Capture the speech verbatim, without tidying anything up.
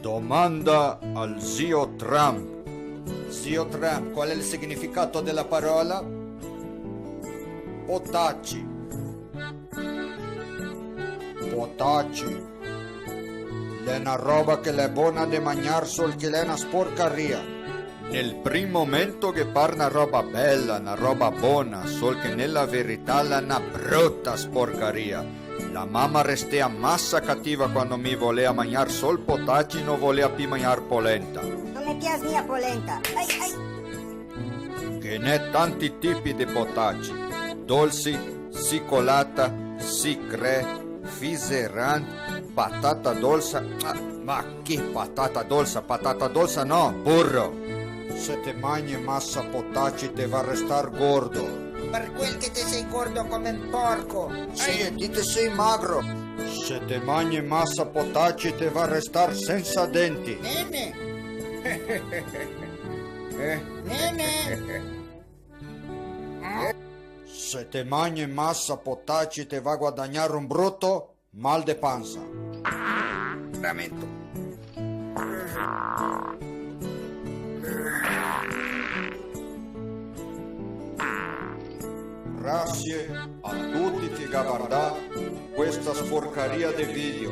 Domanda al zio Trump. Zio Trump, qual è il significato della parola potaci? Potaci. L'è na roba che l'è bona de magnar, sol che l'è na sporcaria. Nel prim momento ghe par na roba bela, na roba bona, sol che nela verità l'è na bruta sporcaria. La mama restea masa cativa quando mi volea magnar sol potaci, no volea pi magnar polenta. No me pias mia polenta. Ai, ai. Ghe n'è tanti tipi de potaci: dolsi, sicolata, sicrè, fiseran, patata dolsa. Ah, ma che patata dolsa? Patata dolsa no, burro! Se te magne masa potaci te va restar gordo. Par quel che te sei gordo come un porco. Sì, e ti te sei magro. Se te magne masa potaci te va restar sensa denti. Nene. Eh? Nene. Se te magne masa potaci te va guadagnar un bruto mal de pansa. Lamento. Grasie a tuti che ga vardà questa sporcaria de video.